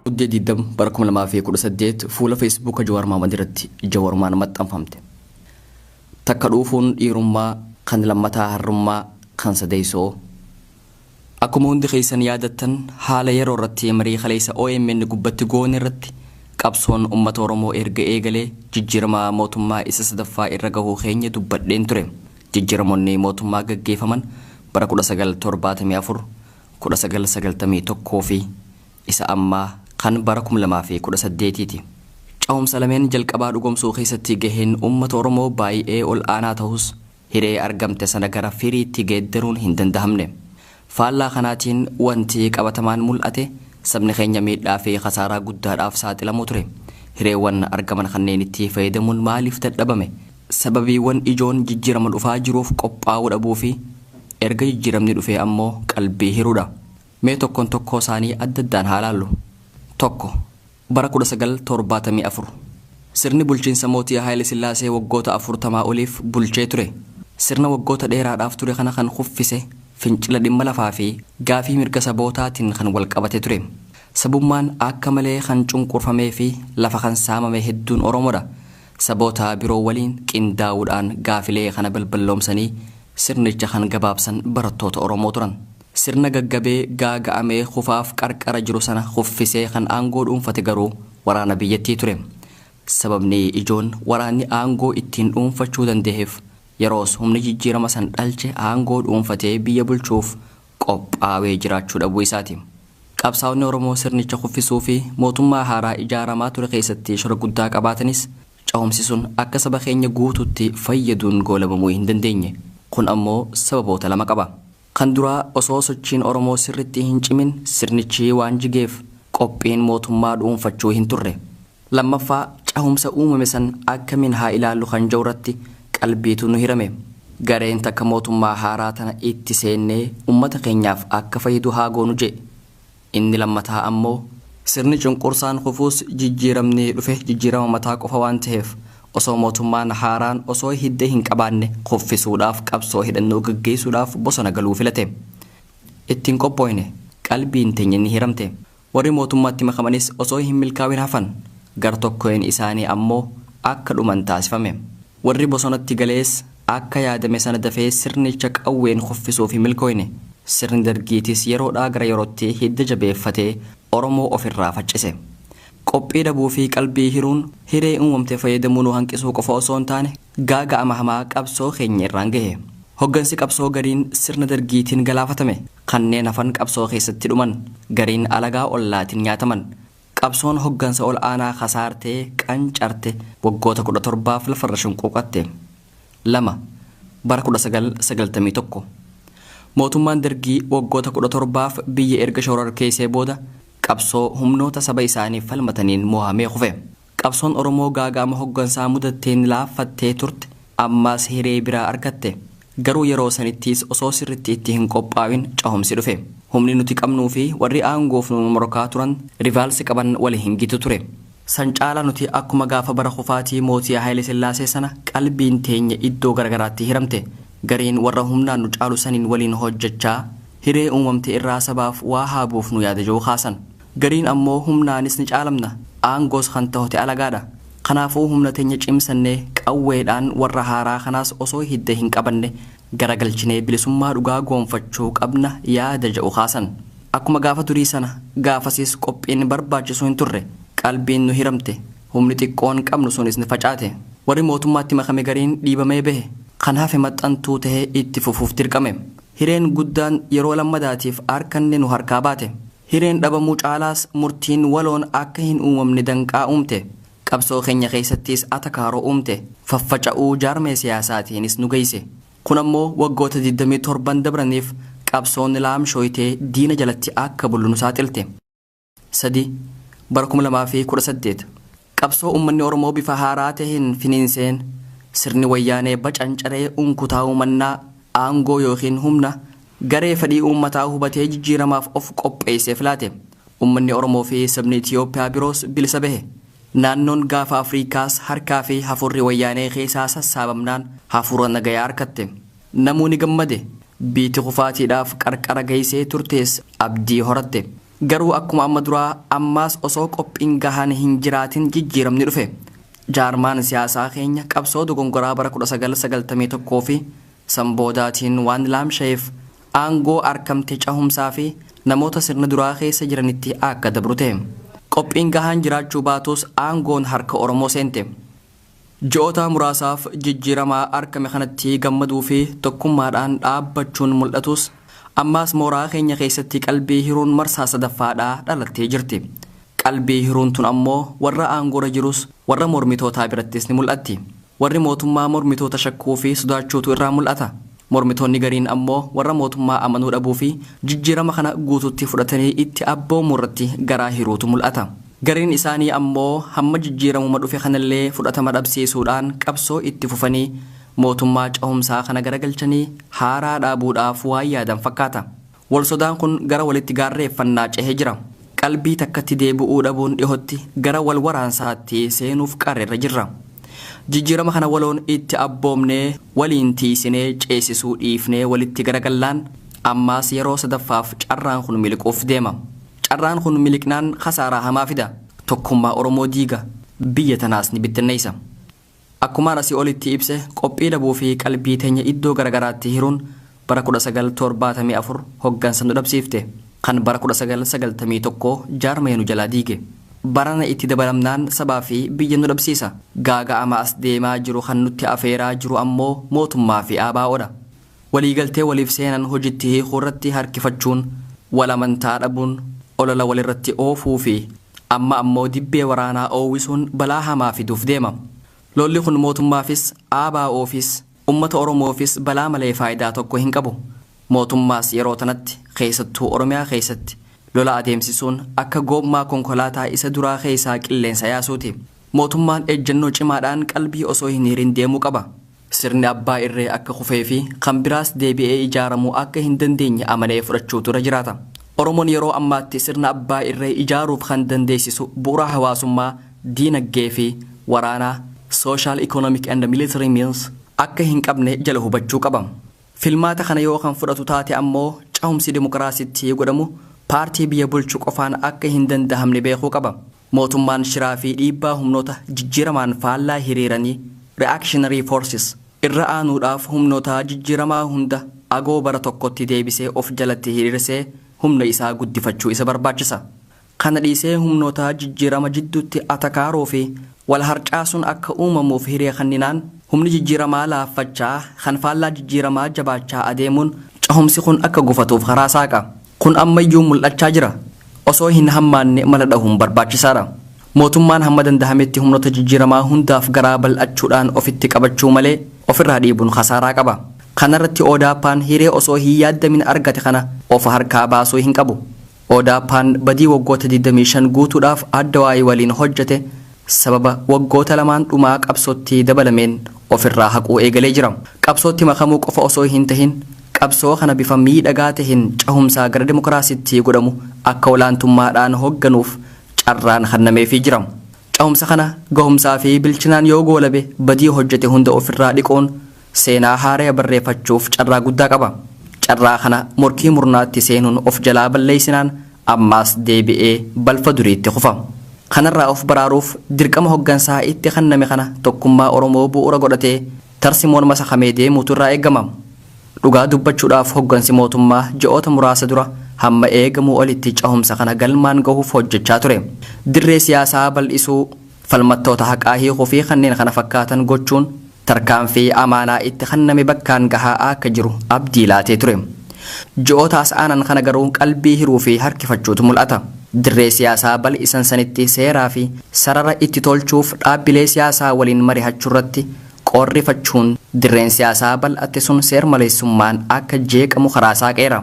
Muddee 20 bara 2018 fuula Feesbuuka Jawaar Mohaammed irratti Jawarumaan maxxanfamte. Takka dhuufuun dhiirummaa, kan lammataa harrummaa, kan sadeessoo. Akkuma hundi keessan yaadattan, haala yeroo irratti marii kaleessa OMN gubbatti goone irratti, qabsoon uummata Oromoo erga eegalee jijjiirama mootummaa isa sadaffaa irra gahuu keenya dubbadheen ture. Jijjiiramoonni mootummaa gaggeeffaman bara 1974, 1991 fi isa ammaa kan bara 2018ti. Cehumsa lameen jalqabaa dhugomsuu keessatti gaheen uummata Oromoo baay'ee ol aanaa ta'us, hiree argamte sana gara firiitti geeddaruun hin danda'amne. Faallaa kanaatiin wanti qabatamaan mul'ate sabni keenya miidhaa fi khasaaraa guddaadhaaf saaxilamuu ture. Hireewwan argaman kanneenitti fayyadamuun maaliif dadhabame? Sababiiwwan ijoon jijjiirama dhufaa jiruuf qophaa'uu dhabuu fi erga jijjiiramni dhufee ammoo qalbii hiruudha. Mee tokkoon tokkoo isaanii adda addaan haa laallu. 1, bara 1974 sirni bulchiinsa mootii Haayile Sillaasee waggoota 40 oliif bulchee ture. Sirna waggoota dheeraadhaaf ture kana kan kuffise fincila dhimma lafaa fi gaafii mirga sabootaatiin kan wal qabate ture. Sabummaan akka malee kan cunqurfamee fi lafa kan saamame hedduun Oromoodha. Saboota biroo waliin qindaa'uudhaan gaafilee kana balballoomsanii sirnicha kan gabaabsan barattoota Oromoo turan. Sirna gaggabee gaaga'amee kufaaf qarqara jiru sana kuffisee kan aangoo dhuunfate garuu waraana biyyattii ture. Sababni ijoon waraanni aangoo ittiin dhuunfachuu danda'eef yeroos humni jijjiirama san dhalche aangoo dhuunfatee biyya bulchuuf qophaawee jiraachuu dhabuu isaati. Qabsaa'onni Oromoo sirnicha kuffisuu fi mootummaa haaraa ijaaramaa ture keessatti shora guddaa qabaatanis, cehumsi sun akka saba keenya guututti fayyaduun goolabamuu hin dandeenye. Kun ammoo sababoota lama qaba. Kan duraa, osoo sochiin Oromoo sirritti hin cimin sirnichi waan jigeef qophiin mootummaa dhuunfachuu hin turre. Lammaffaa, cehumsa uumame san akkamiin haa ilaallu kan jedhu irratti qalbiitu nu hirame. Gareen takka mootummaa haaraa tana itti seennee uummata keenyaaf akka fayyadu haa goonu jee. Inni lammataa ammoo, sirni cunqursaan kufuus jijjiiramni dhufe jijjiirama mataa qofa waan ta'eef osoo mootummaan haaraan osoo hidda hin qabaanne kuffisuudhaaf qabsoo hidhannoo gaggeessuudhaaf bosona galuu filate. Ittiin qophooyne, qalbiin teenya ni hiramte. Warri mootummaatti makamanis osoo hin milkaa'in hafan. Gar tokkoon isaanii ammoo akka dhuman taasifame. Warri bosonatti galees akka yaadame sana dafee sirnicha qawween kuffisuuf hin milkooyne. Sirni Dargiitis yeroodhaa gara yerootti hidda jabeeffatee Oromoo ofirraa faccise. Qophii dhabuu fi qalbii hiruun hiree uumamte fayyadamuu nu hanqisuu qofa osoo hin taane gaaga'ama hamaa qabsoo keenya irraan gahe. Hoggansi qabsoo gariin sirna Dargiitiin galaafatame. Kanneen hafan qabsoo keessatti dhuman. Gariin alagaa ollaatiin nyaataman. Qabsoon hoggansa ol aanaa kasaartee qancarte waggoota 17f lafarra shunquuqatte. 2, bara 1991 mootummaan Dargii waggoota 17f biyya erga shororkeessee booda qabsoo humnoota saba isaaniif falmataniin mo'amee kufe. Qabsoon Oromoo gaaga'ama hoggansaa mudatteen laaffattee turte ammaas hiree biraa argatte. Garuu yeroo sanittis osoo sirritti itti hin qophaa'in cehumsi dhufe. Humni nuti qabnuu fi warri aangoof nu morkaa turan rivals qaban wali hin gitu ture. San caala nuti akkuma gaafa bara kufaatii mootii Haayile Sillaasee sana qalbiin teenya iddoo garagaraatti hiramte. Gariin warra humnaan nu caalu saniin waliin hojjechaa hiree uumamte irraa sabaaf waa haa buufnu yaada jiru kaasan. Gariin ammoo humnaanis ni caalamna, aangoos kan tahote alagaadha. Kanaafuu humna teenya cimsannee qawweedhaan warra haaraa kanaas osoo hidda hin qabanne garagalchinee bilisummaa dhugaa goonfachuu qabna yaada jedhu kaasan. Akkuma gaafa durii sana gaafasis qophiin barbaachisu hin turre. Qalbiin nu hiramte. Humni xiqqoon qabnu sunis ni facaate. Warri mootummaatti makame gariin dhiibamee bahe. Kan hafe maxxantuu tahee itti fufuuf dirqame. Hireen guddaan yeroo lammadaatiif harkanne nu harkaa baate. Hireen dhabamuu caalaas murtiin waloon akka hin uumamne danqaa uumte. Qabsoo keenya keessattis atakaaroo uumte. Faffaca'uu jaarmee siyaasaatiinis nu geesse. Kun ammoo waggoota 27 dabraniif qabsoon laamshooytee diina jalatti akka bullu nu saaxilte. 3, bara 2018 qabsoo uummanni Oromoo bifa haaraa taheen finiinseen sirni Wayyaanee bacancaree unkutaa'uu mannaa aangoo yookiin humna garee fedhii uummataa hubatee jijjiiramaaf of qopheessee filaate. Uummanni Oromoo fi sabni Itiyoophiyaa biroos bilisa bahe. Naannoon Gaafa Afriikaas harkaa fi hafurri Wayyaanee keessaa sassaabamnaan hafuura nagayaa arkatte. Namuu ni gammade. Biiti kufaatiidhaaf qarqara geessee turtees abdii horatte. Garuu akkuma amma duraa ammaas osoo qophiin gahaan hin jiraatin jijjiiramni dhufe. Jaarmaan siyaasaa keenya qabsoo dogongoraa bara 1991 fi san boodaatiin waan laamsha'eef aangoo arkamte cahumsaa fi namoota sirna duraa keessa jiranitti akka dabru ta'e. Qophiin gahaan jiraachuu baatus aangoon harka Oromoo seente. Ji'oota muraasaaf jijjiiramaa argame kanatti gammaduu fi tokkummaadhaan dhaabbachuun mul'atus ammaas mooraa keenya keessatti qalbii hiruun marsaa sadaffaadhaa dhalattee jirti. Qalbii hiruun tun ammoo warra aangoorra jirus warra mormitootaa birattis ni mul'atti. Warri mootummaa mormitoota shakkuu fi sodaachuutu irraa mul'ata. Mormitoonni gariin ammoo warra mootummaa amanuu dhabuu fi jijjiirama kana guututti fudhatanii itti abboomuu irratti garaa hiruutu mul'ata. Gariin isaanii ammoo hamma jijjiiramuma dhufe kanallee fudhatama dhabsiisuudhaan qabsoo itti fufanii mootummaa cahumsaa kana garagalchanii haaraa dhaabuudhaaf waan yaadan fakkaata. Wal sodaan kun gara walitti gaarreeffannaa cehee jira. Qalbii takkatti deebi'uu dhabuun dhihotti gara wal waraansaatti seenuuf qarreerra jirra. Jijjiirama kana waloon itti abboomnee waliin tiisinee ceesisuu dhiifnee walitti garagallaan ammaas yeroo sadaffaaf carraan kun miliquuf deema. Carraan kun miliqnaan khasaaraa hamaa fida. Tokkummaa Oromoo diiga. Biyya tanaas ni bittinneessa. Akkumaan asii olitti ibse qophii dhabuu fi qalbii teenya iddoo garagaraatti hiruun bara 1974 hoggansa nu dhabsiifte. Kan bara 1991 jaarmaya nu jalaa diige. Barana itti dabalamnaan sabaa fi biyya nu dhabsiisa. Gaaga'ama as deemaa jiru kan nutti afeeraa jiru ammoo mootummaa fi ABOdha. Waliigaltee waliif seenan hojitti hiikuu irratti harkifachuun, wal amantaa dhabuun, olola walirratti oofuu fi amma ammoo dibbee waraanaa oowwisuun balaa hamaa fiduuf deema. Lolli kun mootummaafis ABOfis ummata Oromoofis balaa malee faayidaa tokko hin qabu. Mootummaas yeroo tanatti keessattuu Oromiyaa keessatti lola adeemsisuun akka goommaa konkolaataa isa duraa keessaa qilleensa yaasuuti. Mootummaan ejjennoo cimaadhaan qalbii osoo hin hirin deemuu qaba. Sirni abbaa irree akka kufee fi kan biraas deebi'ee ijaaramuu akka hin dandeenye amanee fudhachuutu irra jiraata. Oromoon yeroo ammaatti sirna abbaa irree ijaaruuf kan dandeessisu bu'uura hawaasummaa, diinagdee fi waraanaa social, economic and military means akka hin qabne jala hubachuu qaba. Filmaata kana yoo kan fudhatu taate ammoo cahumsi dimokiraasitti godhamu paartii biyya bulchu qofaan akka hin dandahamne beekuu qaba. Mootummaan shiraa fi dhiibbaa humnoota jijjiiramaan faallaa hiriiranii reactionary forces irra aanuudhaaf humnoota jijjiiramaa hunda agoo bara tokkotti deebisee of jalatti hiriirsee humna isaa guddifachuu isa barbaachisa. Kana dhiisee humnoota jijjiirama jidduutti atakaaroo fi wal harcaasuun akka uumamuuf hiree kanninaan humni jijjiiramaa laaffachaa kan faallaa jijjiiramaa jabaachaa adeemuun cahumsi kun akka gufatuuf karaa saaqa. Kun ammayyuu mul'achaa jira. Osoo hin hammaanne mala dhahuun barbaachisaadha. Mootummaan hamma dandahametti humnoota jijjiiramaa hundaaf garaa bal'achuudhaan ofitti qabachuu malee ofirraa dhiibuun khasaaraa qaba. Kanarratti Odaapaan hiree osoo hin yaaddamin argate kana of harkaa baasuu hin qabu. Odaapaan badii waggoota 25 guutuudhaaf adda waayii waliin hojjete sababa waggoota lamaan dhumaa qabsootti dabalameen ofirraa haquu eegalee jira. Qabsootti makamuu qofa osoo hin tahin qabsoo kana bifa miidhagaa taheen cahumsaa gara dimokiraasiitti godhamu akka olaantummaadhaan hoogganuuf carraan kennameefii jira. Cahumsa kana gahumsaa fi bilchinaan yoo goolabe badii hojjete hunda ofirraa dhiquun seenaa haaraa barreeffachuuf carraa guddaa qaba. Carraa kana morkii murnaatti seenuun of jalaa balleessinaan ammaas deebi'ee balfa duriitti kufa. Kanarraa of baraaruuf dirqama hoggansaa itti kenname kana tokkummaa Oromoo bu'uura godhatee tarsimoon masakamee deemuutu irraa eegama. Dhugaa dubbachuudhaaf hoggansi mootummaa ji'oota muraasa dura hamma eegamuu olitti cahumsa kana galmaan gahuuf hojjechaa ture. Dirree siyaasaa bal'isuu, falmattoota haqaa hiikuu fi kanneen kana fakkaatan gochuun tarkaanfii amaanaa itti kenname bakkaan gahaa akka jiru abdii laatee ture. Ji'oota as aanan kana garuu qalbii hiruu fi harkifachuutu mul'ata. Dirree siyaasaa bal'isan sanitti seeraa fi sarara itti tolchuuf dhaabbilee siyaasaa waliin mari'achuu irratti qorrifachuun dirreen siyaasaa bal'atte sun seer-maleessummaan akka jeeqamu karaa saaqeera.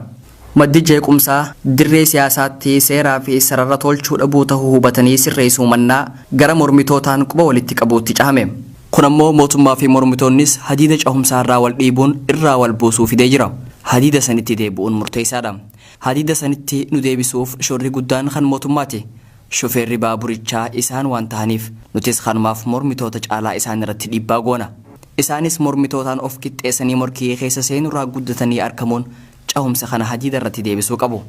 Maddi jeequmsaa dirree siyaasaatti seeraa fi sarara tolchuu dhabuu tahuu hubatanii sirreessuu mannaa gara mormitootaan quba walitti qabuutti cahame. Kun ammoo mootummaa fi mormitoonnis hadiida cahumsaa irraa wal dhiibuun irraa wal buusuu fidee jira. Hadiida sanitti deebi'uun murteessaadha. Hadiida sanitti nu deebisuuf shorri guddaan kan mootummaati. Shofeerri baaburichaa isaan waan tahaniif nutis kanumaaf mormitoota caalaa isaan irratti dhiibbaa goona. Isaanis mormitootaan of qixxeessanii morkii keessa seenurraa guddatanii argamuun cahumsa kana hadiida irratti deebisuu qabu.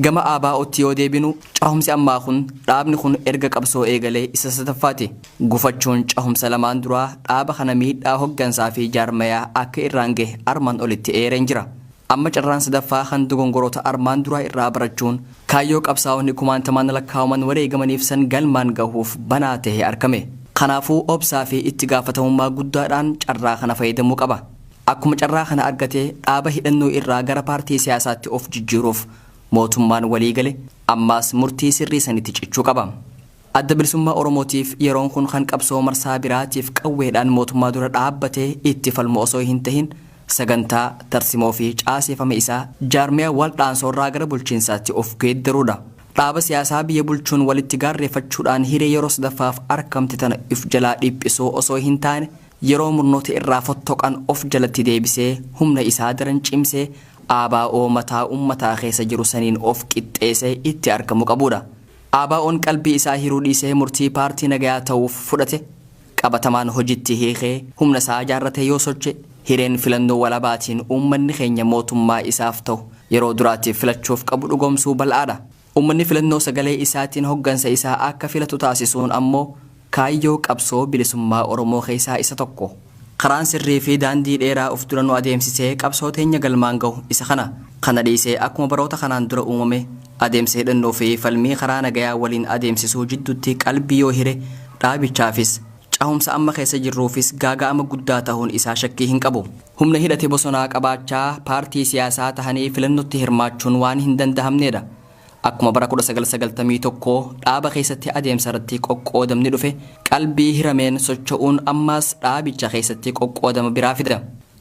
Gama ABO'tti yoo deebinu, cahumsi ammaa kun dhaabni kun erga qabsoo eegalee isa sadaffaati. Gufachuun cahumsa lamaan duraa dhaaba kana miidhaa hoggansaa fi jaarmayaa akka irraan gahe armaan olitti eereen jira. Amma carraan sadaffaa kan dogongoroota armaan duraa irraa barachuun kaayyoo qabsaa'onni kumaantamaan lakkaa'aman wareegamaniif san galmaan gahuuf banaa tahee argame. Kanaafuu obsaa fi itti gaafatamummaa guddaadhaan carraa kana fayyadamuu qaba. Akkuma carraa kana argatee dhaaba hidhannoo irraa gara paartii siyaasaatti of jijjiiruuf mootummaan walii gale, ammaas murtii sirrii sanitti cichuu qaba. Adda Bilisummaa Oromootiif yeroon kun kan qabsoo marsaa biraatiif qawweedhaan mootummaa dura dhaabbatee itti falmu osoo hin tahin, sagantaa tarsimoo fi caaseeffama isaa jaarmiyaa wal dhaansoorraa gara bulchiinsaatti of geeddaruudha. Dhaaba siyaasaa biyya bulchuun walitti gaarreeffachuudhaan hiree yeroo sadaffaaf argamte tana if jalaa dhiphisuu osoo hin taane, yeroo murnoota irraa fottoqan of jalatti deebisee humna isaa daran cimsee ABO mataa uummataa keessa jiru saniin of qixxeessee itti argamu qabudha. ABO'n qalbii isaa hiruu dhiisee murtii paartii nagayaa ta'uuf fudhate qabatamaan hojitti hiikee humna isaa ijaarratee yoo soche, hireen filannoo walabaatiin uummanni keenya mootummaa isaaf ta'u yeroo duraatiif filachuuf qabu dhugoomsuu bal'aadha. Uummanni filannoo sagalee isaatiin hoggansa isaa akka filatu taasisuun ammoo kaayyoo qabsoo bilisummaa Oromoo keessaa isa tokko. Karaan sirrii fi daandii dheeraa of dura nu adeemsisee qabsoo teenya galmaan gahu isa kana. Kana dhiisee akkuma baroota kanaan dura uumame adeemsa hidhannoo fi falmii karaa nagayaa waliin adeemsisuu jidduutti qalbii yoo hire, dhaabichaafis cahumsa amma keessa jirruufis gaaga'ama guddaa ta'uun isaa shakkii hin qabu. Humna hidhate bosonaa qabaachaa paartii siyaasaa tahanii filannootti hirmaachuun waan hin dandahamnedha. Akkuma bara 1991 dhaaba keessatti adeemsa irratti qoqqoodamni dhufe, qalbii hirameen socho'uun ammaas dhaabicha keessatti qoqqoodama biraa fida.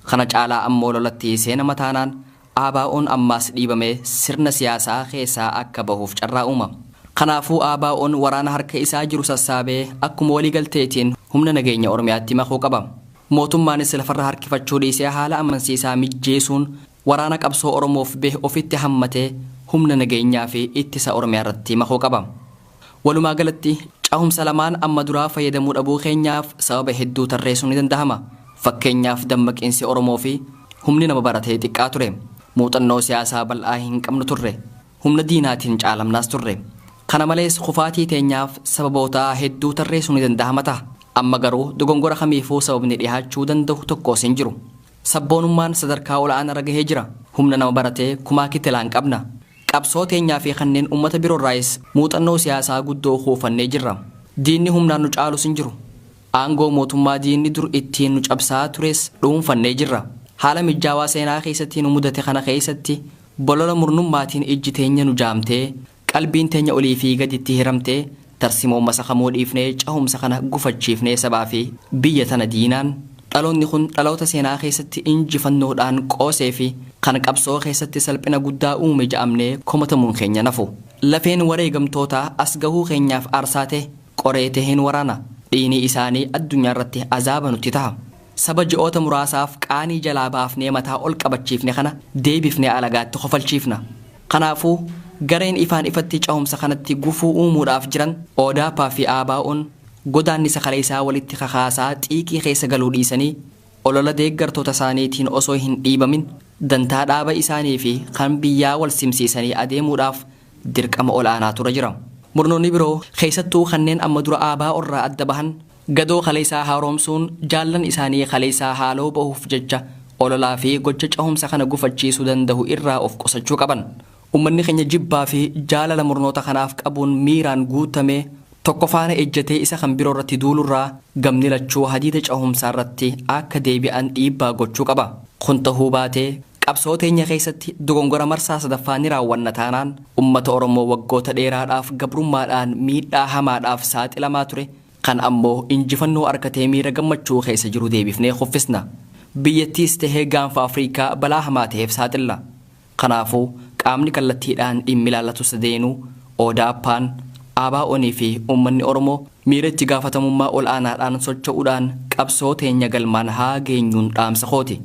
Kana caalaa ammoo lolatti seenama taanaan ABO'n ammaas dhiibamee sirna siyaasaa keessaa akka bahuuf carraa uuma. Kanaafuu ABO'n waraana harka isaa jiru sassaabee akkuma waliigalteetiin humna nageenya Oromiyaatti makuu qaba. Mootummaanis lafarra harkifachuu dhiisee haala amansiisaa mijjeessuun waraana qabsoo Oromoof bahe ofitti hammatee humna nageenyaa fi ittisa Oromiyaa irratti makuu qaba. Walumaa galatti cahumsa lamaan amma duraa fayyadamuu dhabuu keenyaaf sababa hedduu tarreessuun ni dandahama. Fakkeenyaaf, dammaqiinsi Oromoo fi humni nama baratee xiqqaa ture. Muuxannoo siyaasaa bal'aa hin qabnu turre. Humna diinaatiin caalamnaas turre. Kana malees kufaatii teenyaaf sababoota hedduu tarreessuun ni dandahama ta'a. Amma garuu dogongora kamiifuu sababni dhiyaachuu danda'u tokkos hin jiru. Sabboonummaan sadarkaa ol'aanaa irra gahee jira. Humna nama baratee kumaa kitilaan qabna. Qabsoo teenyaa fi kanneen uummata biroorraayis muuxannoo siyaasaa guddoo kuufannee jirra. Diinni humnaan nu caalus hin jiru. Aangoo mootummaa diinni dur ittiin nu cabsaa tures dhuunfannee jirra. Haala mijaawaa seenaa keessatti nu mudate kana keessatti bolola murnummaatiin ijji teenya nu jaamtee, qalbiin teenya olii fi gaditti hiramtee, tarsimoo masakamuu dhiifnee cahumsa kana gufachiifnee sabaa fi biyya tana diinaan, dhaloonni kun dhaloota seenaa keessatti injifannoodhaan qoosee fi kan qabsoo keessatti salphina guddaa uume ja'amnee komatamuun keenya nafu. Lafeen wareegamtootaa as gahuu keenyaaf aarsaa ta'e qoree taheen waraana. Dhiini isaanii addunyaa irratti azaaba nutti taha. Saba ji'oota muraasaaf qaanii jalaa baafnee mataa ol qabachiifne kana deebifnee alagaatti kofalchiifna. Kanaafuu gareen ifaan ifatti cahumsa kanatti gufuu uumuudhaaf jiran Odaapaa fi ABO'n godaannisa kaleessaa walitti kakaasaa xiiqii keessa galuu dhiisanii olola deeggartoota isaaniitiin osoo hin dhiibamin dantaa dhaaba isaanii fi kan biyyaa wal simsiisanii adeemuudhaaf dirqama ol'aanaa tura jira. Murnoonni biroo keessattuu kanneen amma dura ABO irraa adda bahan gadoo kaleessaa haaromsuun jaallan isaanii kaleessaa haaloo bahuuf jecha ololaa fi gocha cahumsa kana gufachiisuu danda'u irraa of qusachuu qaban. Uummanni keenya jibbaa fi jaalala murnoota kanaaf qabuun miiraan guutamee tokko faana ejjatee isa kan biroo irratti duulurraa gamni lachuu hadiida cahumsaa irratti akka deebi'an dhiibbaa gochuu qaba. Kun tahuu baatee qabsoo teenya keessatti dogongora marsaa sadaffaa ni raawwanna taanaan uummata Oromoo waggoota dheeraadhaaf gabrummaadhaan miidhaa hamaadhaaf saaxilamaa ture kan ammoo injifannoo argatee miira gammachuu keessa jiru deebifnee kuffisna. Biyyattiis tahee gaanfa Afriikaa balaa hamaa ta'eef saaxilla. Kanaafuu qaamni kallattiidhaan dhimmi ilaallatu sadeenuu Oodaappaan, ABO'nii fi uummanni Oromoo miira itti gaafatamummaa ol aanaadhaan socho'uudhaan qabsoo teenya galmaan haa geenyuun dhaamsa kooti.